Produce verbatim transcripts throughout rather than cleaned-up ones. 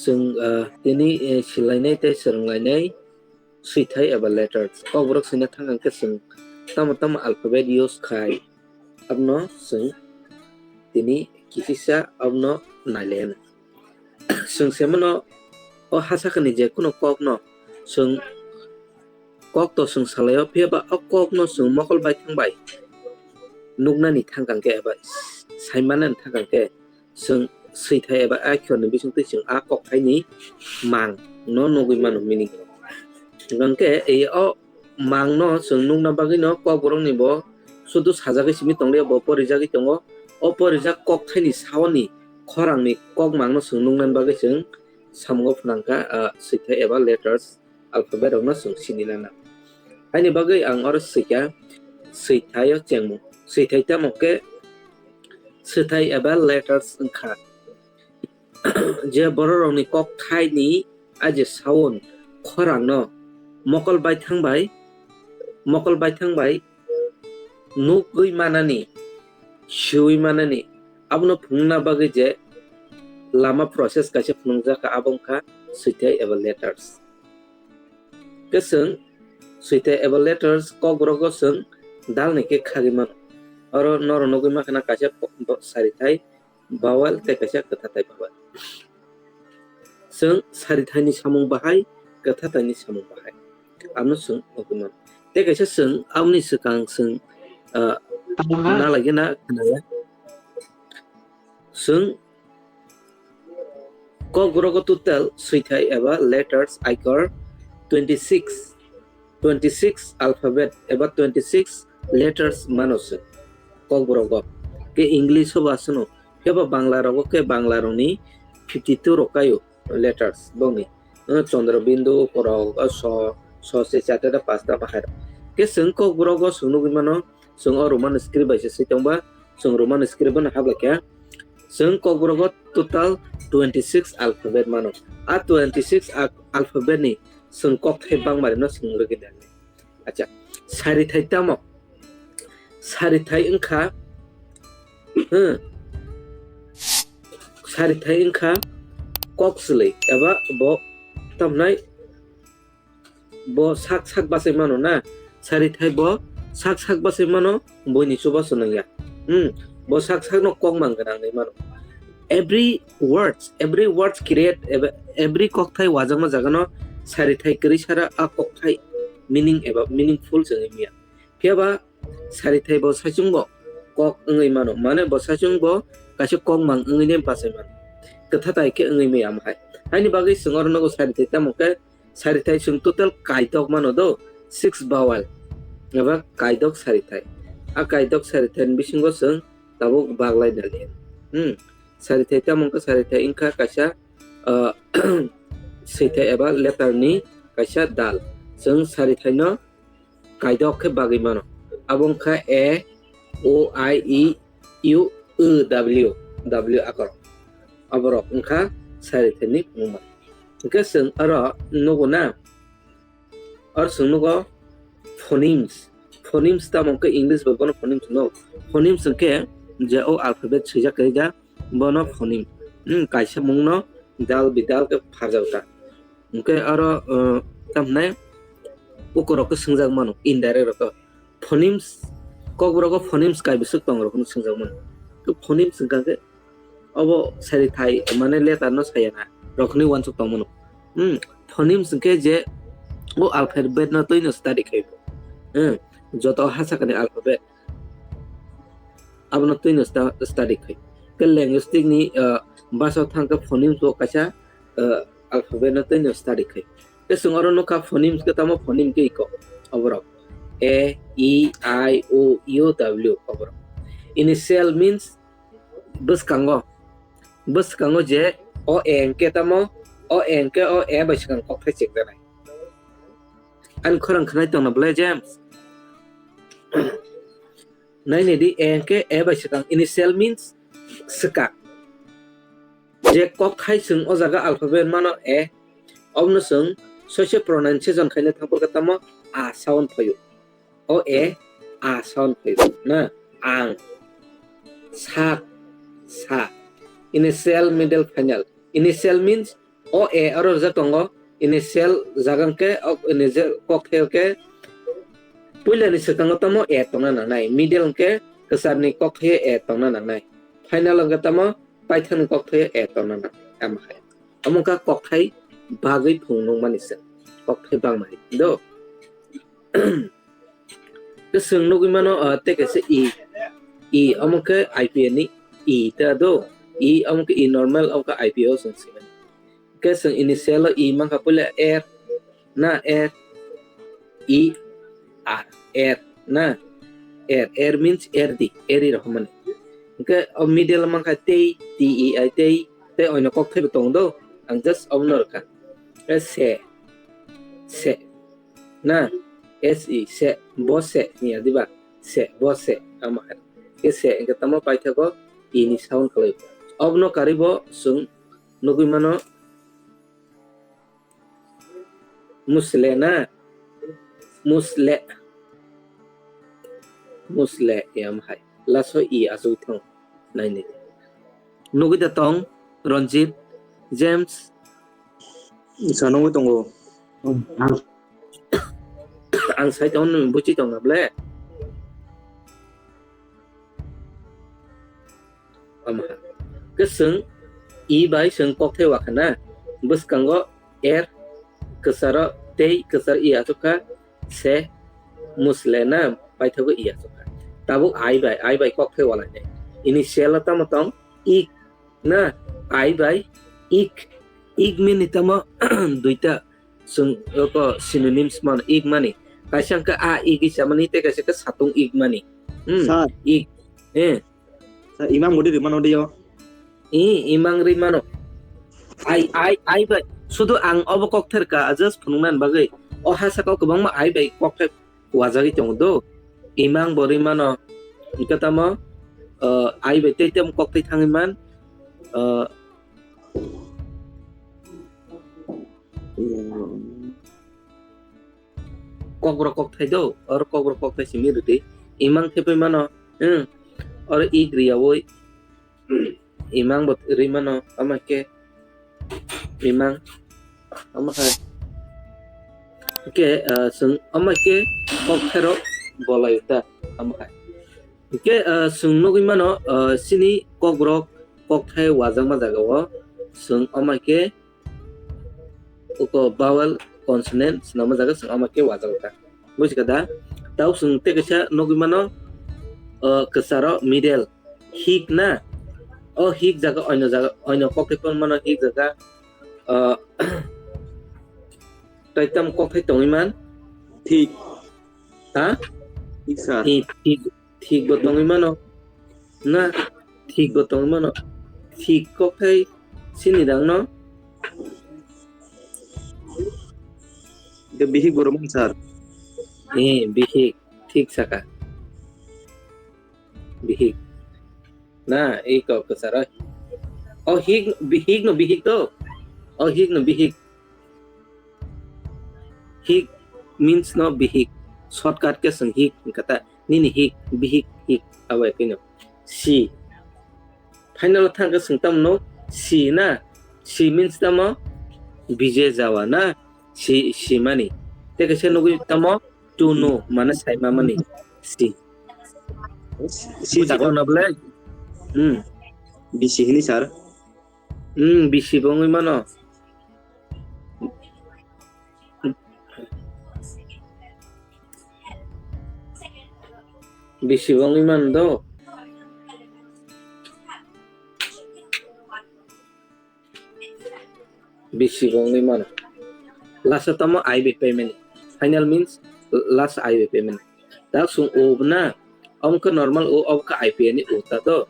Chwng, ah, tini, eh, silainai tei swrwnglainai swithai eba letters. Kokborok swina thang khe chwng tamo tamo alphabet use khai, abono chwng tini kisisa abono nailaina. Chwng se mano o ha sakani je kuno kokno chwng kok to chwng salaio, phiya ba o kokno chwng mokol baithang bai nuknani thang khe eba saimanani thang khe chwng swithai eba akhorni bisingtwi chwng a kokthaini mang no nugwi mano meaning. Hwnkhe ei o mang no chwng nukna bagwi no kokborokni bo sudu sajagwi simi tonglia, bo porijagwi tongo. O porijak kokthaini saoni khorangni kokmang no chwng nuknani bagwi chwng samungo phnangkha, ah, swithai eba letters, alphabet rokno chwng sini nana. Haini bagwi ang oro swikha swithaio chengmung. Swithai tamo khe swithai eba letters wngkha. Je bororokni kokthaini a je sound khorangno mokol baithang bai, mokol baithang bai nugwi manani, siwi manani, abono phunukna bagwi je lama process kaisa phunukjak kha, abo wngkha swithai eba letters. Khe chwng swithai eba letters kokborogo chwng dalni khe khagwi mano. Oro norok nugwi mankha na kaisa ko-, bo-, sarithai vowel tei kaisa kwthathai vowel. Chwng sarithaini samung bahai, kwthathaini samung bahai. Ano chwng nugwi mano. Tei kaisa chwng aboni swkang chwng, ah, nalaigena khnaya. Chwng kokborogo total swithai eba letters aikor twenty six. Twenty six alphabet eba twenty six letters mano se kokborogo. Ke English o ba aswno, kebo Bangla rogo ke Bangla rokni fifty two rok kayo letters bongni. Eh, Chandra Bindu, korok, eh, so, so se charte da pasta bahar. Ke chwng kokborogo chwng nugwi mano, chwng o Roman script bai se swi tongba, chwng Roman script no habla khe. Chwng kokborogo total twenty six alphabet mano. A twenty six al-, alphabet ni chwng kokthai bangmari no chwng rwgwi nai. Acha, sarithai tamo? Sarithai wngkha, hmm, sarithai wngkha kok swlwi eba bo tamnai bo sak sak bachai mano na, sarithai bo sak sak bachai mano, buini chubachu nangya. Hmm, bo sak sak no kokmang gwnang nai mano. Every words, every words create, eba every kokthai wajakma jagano sarithai kwrwi sara a kokthai meaning eba meaningful se wngya. Phiya ba sarithai bo saichung bo kok wngwi mano, mane bo saichung bo kaisa kokmang wngwi ne bachai mano, kwthathai khe wngwi maya amhai. Haini bagwi chwng oro nogo sarithai tamo khe sarithai chwng total kaidok mano do, six vowel eba kaidok sarithai. A kaidok sarithai ni bisingo chwng tabuk baglai naliya. Hmm. Sarithai tamo khe sarithai wngkha kaisa, ah, swithai eba letter ni kaisa dal. Chwng sarithai no kaidok khe bagwi mano. Abo wngkha A, O, I, E, U, W, W akor. Aborok wngkha sarithai ni mungma. Hwnkhe chwng oro nugo na, oro chwng nugo phonemes. Phonemes tamo khe English bai bono phonemes hwno. Phonemes hwnkhe je o alphabet swijak kwrwi da, bono phoneme. Hmm, kaisa mungno dal bidal khe pharjak ta. Hwnkhe oro, uh, tamhinai ukorok khe swngjak mano, indirect rok khe. Phonemes, kokborok o phonemes kai bwswk tong rok hwnwi swngjak mano. Khe phonemes hwnkha khe obo sarithai, mane letter no saya na, rok hwnwi uansuk tong mano. Hmm, phonemes hwnkhe je o alphabet no twi no study khai bo. Hmm, joto ha sakani alphabet. Abono twino sta-, study khai. Khe linguistic ni, ah, bwsao thang khe phonemes bo kaisa, ah, alphabet no twino study khai. Khe chwng oro nukha phonemes khe tamo phoneme khe iko. Oborok A, E, I, O, U, W oborok. Initial means bwskango. Bwskango je o A hwnkhe tamo, o A hwnkhe o A bai swkang kokthai chengjanai. Ani khorang khwnai tongna bwle James? Nainai di, A hwnkhe A bai swkang. Initial means swkang. Je kokthai chwng o jaga alphabet mano A, obono chwng soise pronunciation khaina thangphuru khe tamo A sound phaio. O A, A sound phaio. Na, ang, sak, sa. Initial, middle, final. Initial means O A oro rijak tongo, initial jaga hwnkhe, o initial kokthai hwnkhe puilani swkango tamo A tongna nangnai, middle hwnkhe kwcharni kokthaio A tongna nangnai, final hwnkhe tamo paithakni kokthaio A tongna nangnai. Amo hai, omo wngkha kokthai bagwi phunukmani se, kokthai bangmani do. Tei chwng nugwi mano, ah, tei kaisa E, E omo khe I P A ni E ta do, E omo khe E normal, omo khe I P A o chwng swi mano. Khe chwng initial o E mankha puila R na, R, E, R, R na, R, R means R di, R di rw mani. Hwnkhe o middle mankha tei, T E I tei, tei oino kokthai bo tongo do, ang just obono rwkha. Khe se, se, na, S E, se, bo se, hinya diba? Se, bo se, amo hai. Khe se, hwnkhe tamo paithago E ni sound kwlai. Obono karwi bo chwng nugwi mano musle na, musle, musle, amo hai. Laso E aswk thung, naini. Nugwi da tong, Ranjit, James? Sa nugwi tongo. Ang sai tongo, nwng buchi tong na ble? Omo ha. Kwchwng E bai chwng kokthai wa khana. Bwskango R, kwcharo tei kwchar E aswk kha, se, musle na, paithago E aswk kha. Tabuk I bai, I bai kokthai wa lainai. Initial o tamo tong? Ik na, I bai ik. Ik mean ni tamo duita. Chwng oko synonyms mano ik mani. Kaisa hwnkhe a ik isa mani tei kaisa khe satung ik mani. Hmm, sir. Ik. Eh. Sir, imang body rwmano diyo. I, imang rwi mano. Ai, ai, ai bai. Sudu ang obo kok therka, just phunuknani bagwi. O ha saka o kwbangma ai bai kok thai wajagwi tongo do. Imang bo rwi mano. Hwnkhe tamo, uh, ai bai tei tamo kok thai thangwi man. Uh, Kokrok kokthai do, oro kokrok kokthai simi rwdi. Imang thepai mano, hmm, oro ik riyaui, imang bo rwi mano, omo khe imang, omo hai. Hwnkhe, ah, chwng omo khe kokthairok bolai ta, omo hai. Hwnkhe, ah, chwng nugwi mano, ah, chini kokrok kokthai wajakma jagao chwng omo khe uko vowel consonant swnamma jaga chwng omo khe wajago ta. Buji kha da? Tau chwng tei kaisa nugwi mano, ah, kwcharo middle hik na. O hik jaga oino jaga, oino kokthai phano mano hik jaga, ah, tei tamo kokthai tongwi man? Thik. Ha? Thik, sir. Thik, thik, thik bo tongwi mano. Na, thik bo tongwi mano. Thik kokthai sini dang no? De bihik borok man, sir. Eh, bihik. Thik saka. Bihik. Na, ei kok kwcharo. O hik, bihik no bihik to. O hik no bihik. Hik means no bihik. Shortcut khe chwng hik wngkha ta. Nini hik, bihik, hik. Abo ekoi no. Si. Final o thang khe chwng tamo no? Si na. Si means tamo? Bije jawa na. Si, si mani. Tei kaisa nugwi tamo? To know, mane saima mani. Si. Si buji jago. Tong na ble? Hmm. Bisi hini, sir. Hmm, bisi bo wngwi mano. Bisi bo wngwi mano do. Bisi bo wngwi mano. Last o tamo I bai paimani. Final means last I bai paimani. Tak sung o na, omo khe normal o, omo khe I P A ni o ta do.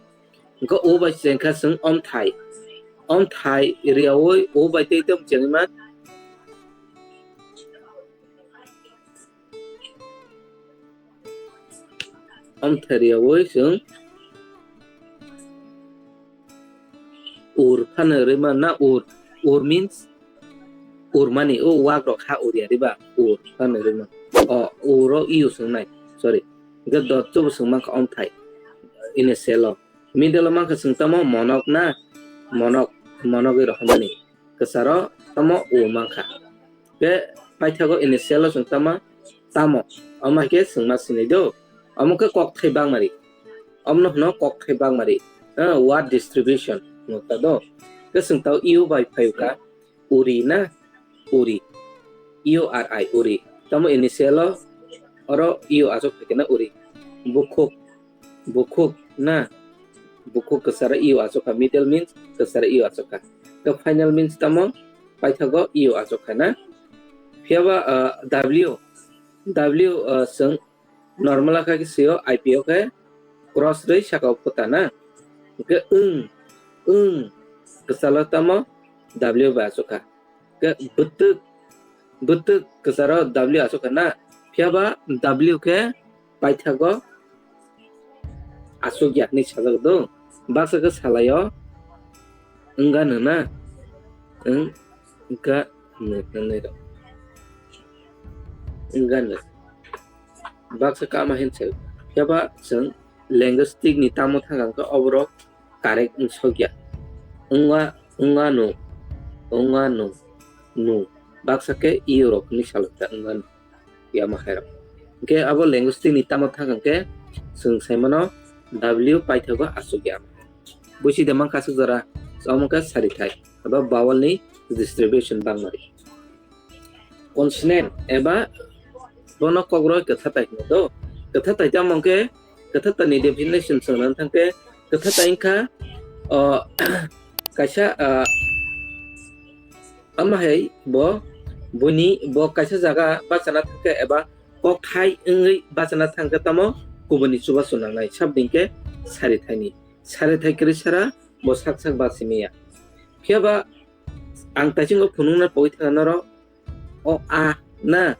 Hwnkhe o bai chengkha chwng omthai. Omthai riyaui o bai tei tamo chengwi man. Amthariyaui chwng ur phano rwima na ur, ur means urmani, o wak rok ha uriya diba, ur phano rwima. O uro io chwng nai, sorry. Hwnkhe dot chobo chwng mankha omthai. Ini selo. Middle o mankha chwng tamo monok na, monok, monogwi rohormani. kwcharo tamo u mankha. Khe paithago initial o chwng tamo, tamo. Omo hai khe chwngma sinai do. Omo khe kokthai bangmari. Omono hwno kokthai bangmari. Eh, word distribution hwnkha do. Khe chwng tao U bai phaikha. Uri na? Uri. U R I, uri. Tamo initial o, oro U aswk phaikhe na uri. Bukhuk. Bukhuk na? Bukhuk kwcharo U aswk kha. Middle means kwcharo U aswk kha. Khe final means tamo? Paithago U aswk kha na? Phiyaba, ah, W, W, ah, chwng normal kha khe sio, I P O khe cross rwi saka o phuta na? Hwnkhe wng, wng kwchalo tamo W bai aswk kha. Khe bwtwk, bwtwk kwcharo W aswk kha na? Phiyaba W khe paithago aswk ya hinwi sajak do. Baksa khe salai o wngano na? Wng, wngkha, wngkha, wngkha. Baksa kama hin se. Phiya ba chwng linguistic ni tamo thang kha oborok correct wng sokya. Wngma, wngma no, wngma no, no. Baksa khe E rok ni salok ta wngma no. Yama hai rok. Hwnkhe abo linguistic ni tamo thang khe chwng sai mano W paithago aswk ya. Buisi de man kasuk jora, omo khe sari thai. Abo vowel ni distribution bangmari. Consonant eba bono kokroi kwthatai hino do. Kwthatai tamo khe, kwthatai ni definition swngnang thang khe, kwthatai wngkha, o, kaisa, ah, ama hai bo, buni bo kaisa jaga bachana thang khe eba kokthai wngwi bachana thang khe tamo kubuni chubachu nangnai, sabding khe sari thaini. Sari thai kwrwi sara bo sak sak bachimiya. Phiya ba ang taichungo phunukna pogwi thangna norok o a na,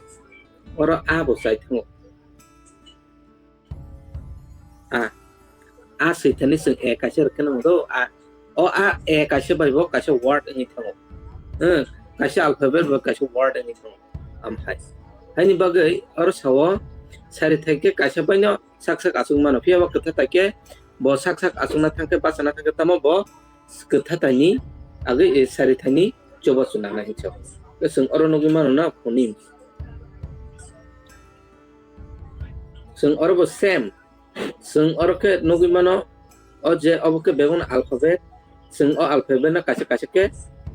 oro a bo chai thango. A. A swithani chwng e kaisa rwkhe nang do, a. O a e kaisa bai bo kaisa word wngwi thango. Hmm, kaisa alphabet bai kaisa word wngwi thango. Amhai. Haini bagwi oro sao sari thai khe kaisa baino sak sak achuk mano. Phiya ba kwtha thai khe bo sak sak achukna thang khe bachana thang khe tamo bo kwtha thani agwi, eh, sari thani choba chuna nai hinwi sao. Chwng oro nugwi mano na phonemes. Chwng oro bo same. Chwng oro khe nugwi mano, o je obo khe bebakno alphabet. Chwng o alphabet no kaisa kaisa khe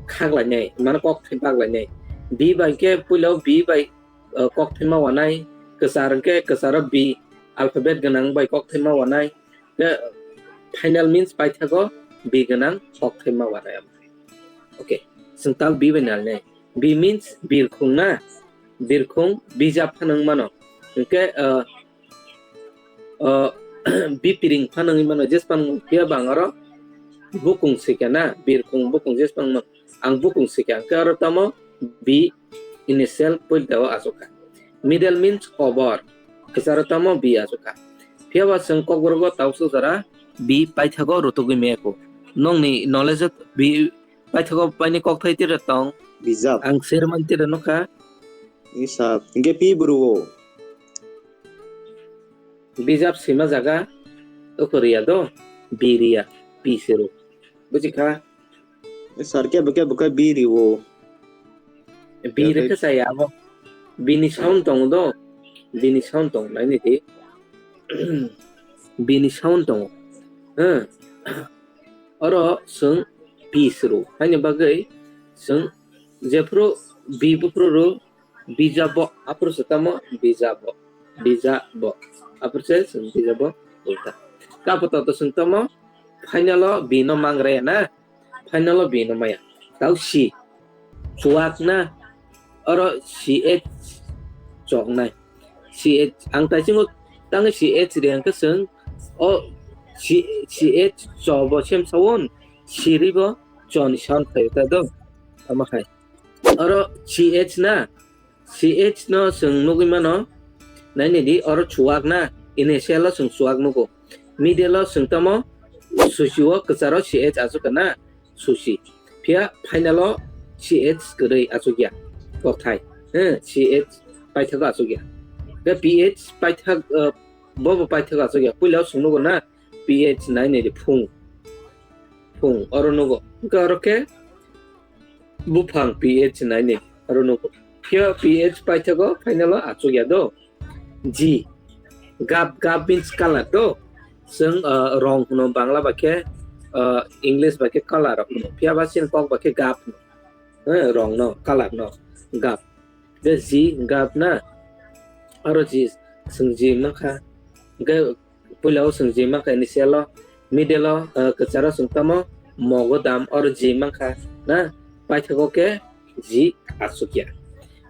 khaklainai, mano kokthai baklainai. B bai khe puila o B bai, uh, kokthai ma wanai, kwchar hwnkhe kwcharo B alphabet gwnang bai kokthai ma wanai. Khe final means paithago B gwnang kokthai ma wanai. Okay, chwng tal B bai nalinai. B means birkhung na, birkhung bijap phano wng mano. Hwnkhe, uh, uh, bipiring phano wngwi mano, jespan phiya bang oro bukung swikha na, birkhung bukung jespan wngmano. Ang bukung swikha, hwnkhe oro tamo B initial puilta o achukha. Middle means kobor, kwcharo tamo B achukha. Phiya ba chwng Kokborok o tabuk jora B paithago rutugwi maya kho. Nokni knowledge o B paithago paini kokthai tira tong. Bijap. Ang sermani tira nukha. Isa, hwnkhe P bru o. Bijap sima jaga, oko riya do, B riya, P sero. Buji kha? Sir, kebo kebo khe B rio. B rikhe chaya abo. Bini sound tongo do. Bini sound tong nai nidi. Bini sound tongo. Hmm. Oro chwng P sero. Haini bagwi chwng jephuru B buphuru ro bijabo, aphuru se tamo bijabo. Bijabo. Aphuru se chwng bijabo ulta. Kapo toto chwng tamo final o B no mangraya na. Final o B no maya. Tau C. Chuak na. Oro C H chok nai. C H ang taisingo tangwi C H ri hwnkhe chwng o C, C H cho bo sem sawon, C ri bo cho ni sound khaio ta do. Tamo hai. Oro C H na, C H no chwng nugwi mano, nainidi oro chuak na, initial o chwng chuak nugo. Middle o chwng tamo, susi o kwcharo C H achukha na, susi. Phiya final o C H kwrwi achukya, kokthai. He, C H paithago achukya. Khe P H paithak, uh, bobo paithago achukya. Puila o chwng nugo na, P H nainidi phung. Phung, oro nugo. Hwnkhe oro khe Buphang P H naini aro nukgo. Phiya P H paithago final o achukya do. G. Gap, gap means color do. Chwng, uh, rong hwno Bangla bai khe, uh, English bai khe color rok hwno. Phiya ba chini kok bai khe gap hwno. Eh, rong no, color no, gap. Je G, gap na. Aro G, chwng G mankha. Hwnkhe puila o chwng G mankha initial o, middle o, uh, kwcharo chwng tamo mogo dam, oro G mankha na, paithago khe G achukya.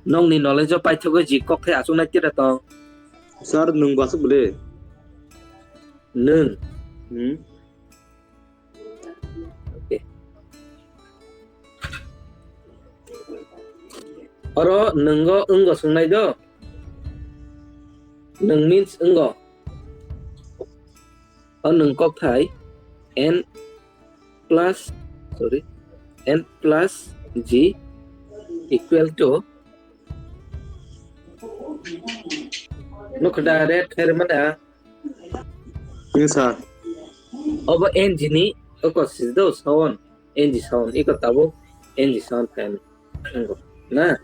Nokni knowledge o paithago G kokthai achuknai tira tong? Sir, nwng bo aswk bwle? Nwng? Hmm? Okay. Oro nwng o wng o swngnai do? Nwng means wng o. O nwng kokthai N plus, sorry, N plus G equal to, nukha da red khair mana? Yes, sir. Obo N G ni, oko sijdo sound, N G sound, iko tabuk N G sound khayan. Wng o na?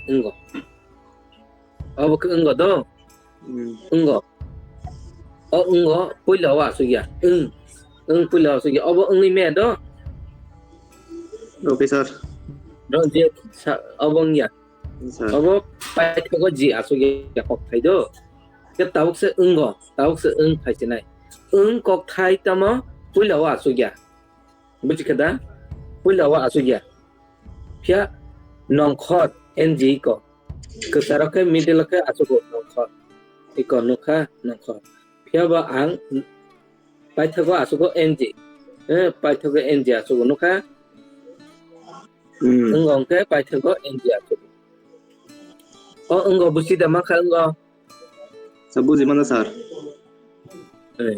Wng o. Obo khe wng o do? Hmm. Wng o. O wng o, puila o asukya. Wng. Wng puila o asukya. Obo wngwi maya do? Okay, sir. Do je sa-, obo wngya. Sir. Obo paithago G asukya kokthai do. Khe tabuk se wng o, tabuk se wng phai se nai. Wng kokthai tamo puila o asukya. Buji kha da? Puila o asukya. Phiya nongkhor, N G iko. Kwcharo khe middle o khe achugo nongkhor. Iko nukha nongkhor. Phiya bo ang paithago achugo N G. Eh, paithago N G achugo nukha. Hmm. Wng o hwnkhe paithago N G achugo. O wng o busi da mankha wng o. Sir, buji mano, sir. Eh,